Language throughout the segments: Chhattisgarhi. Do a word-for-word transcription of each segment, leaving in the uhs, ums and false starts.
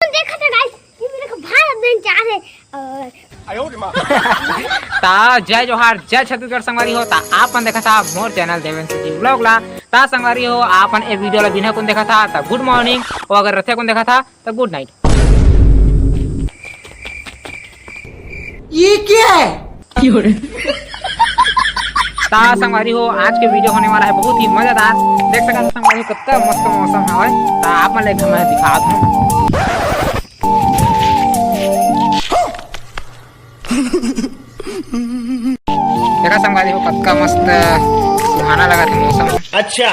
देखा था गाइस, ये मेरे को भारत देन चाह रहे। और ता जय जोहार, जय छत्तीसगढ़ संगवारी हो। ता आप मन देखा था मोर चैनल देवेंद्र जी ब्लॉग ला। ता संगवारी हो, आप मन ए वीडियो ला बिना कुन देखा था, ता गुड मॉर्निंग, और अगर रथे कुन देखा था, ता गुड नाइट। ये क्या है? ता संगवारी हो, आज के वीडियो होने वाला है बहुत ही मजेदार। देख सकत हो संगवारी हो, कितना मस्त मौसम हवय। ता आप मन ला एक ठन मैं दिखात हूँ। देखा संगवारी हो, कतका मस्त सुहाना लगत हे मौसम। अच्छा।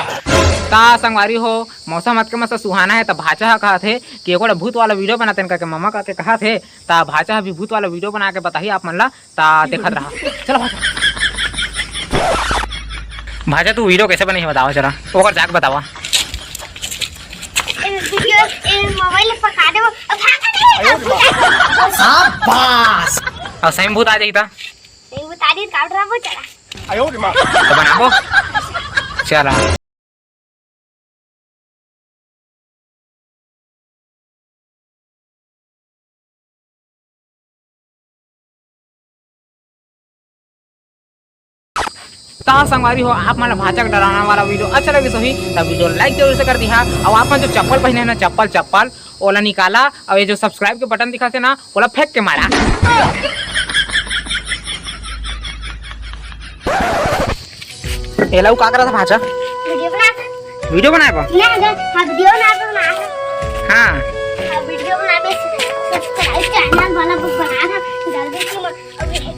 ता संगवारी हो, मौसम अतके मस्त सुहाना हे, त भांचा ह कहत हे कि एको ठा भूत वाला वीडियो बना तेन करके ममा करके कहत हे। ता भांचा ह भी भूत वाला वीडियो बना के बताही आप मन ला, ता देखत रहा। चलो भांचा। भांचा, तू वीडियो कैसे बनी हे बतावा जरा, ओकर जाके बतावा। ए वीडियो, ए मोबाइल पका देबो। अब भांचा नहीं। शाबाश। और सही में भूत आ जाई ता? नहीं, बता दी, काट रहा वो चला। तो बनाबो। चला। ता संगवारी हो, आप मन ला भांचा के डरावना वाला वीडियो अच्छा लगिस होही, त वीडियो लाइक जरूर से कर दिहा। अउ आप मन जो चप्पल पहिने हे ना, चप्पल, चप्पल, ओला निकाला, अउ ये जो सब्सक्राइब के बटन दिखत हे ना, ओला फेंक के मारा। एला उ का करत हे भांचा? वीडियो बनात हे। वीडियो बनाए बर? नहीं, अगर हाँ, वीडियो बनाए बर बनात हे। हाँ। हाँ, वीडियो बनाए बर सब्सक्राइब चैनल वाला बना था, जल्दी से अभी ये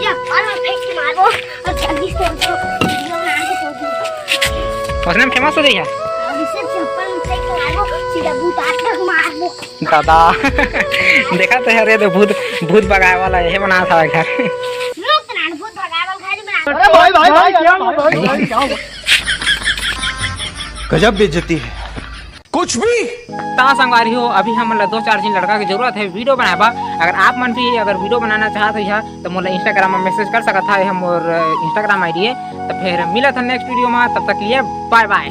चप्पल में फेंक के मारो और जल्दी से उठो, वीडियो बना के छोड़ दो। उसने फेमस हो जाइए। और इसे चप्पल में फेंक के मारो, सीधा भूत आत्मा को मार दो। दादा। देखा तो यार, ये तो भूत, भूत भगाए वाला यही बना था घर। लोग तो ना भूत भगाए वाला घर ही बना। अरे भाई, भाई, भाई, क्या हुआ? भाई, भाई, क्या हुआ? गजब बेइज्जती है। कुछ भी। ता संगवारी हो, अभी हमन ला दो चार झिन लड़का के जरूरत हे वीडियो बनाए बर। अगर आप मन भी अगर वीडियो बनाना चाहत हो, तो मोला Instagram में मैसेज कर सकत हा, ये मोर Instagram ID हे। तो फिर मिलत हन नेक्स्ट वीडियो में, तब तक के लिए बाय बाय।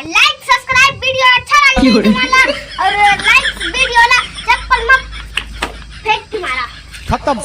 लाइक सब्सक्राइब वीडियो अच्छा लगे तो तुम्हारा, और लाइक वीडियो ला चप्पल मत फेंक तुम्हारा। खत्म।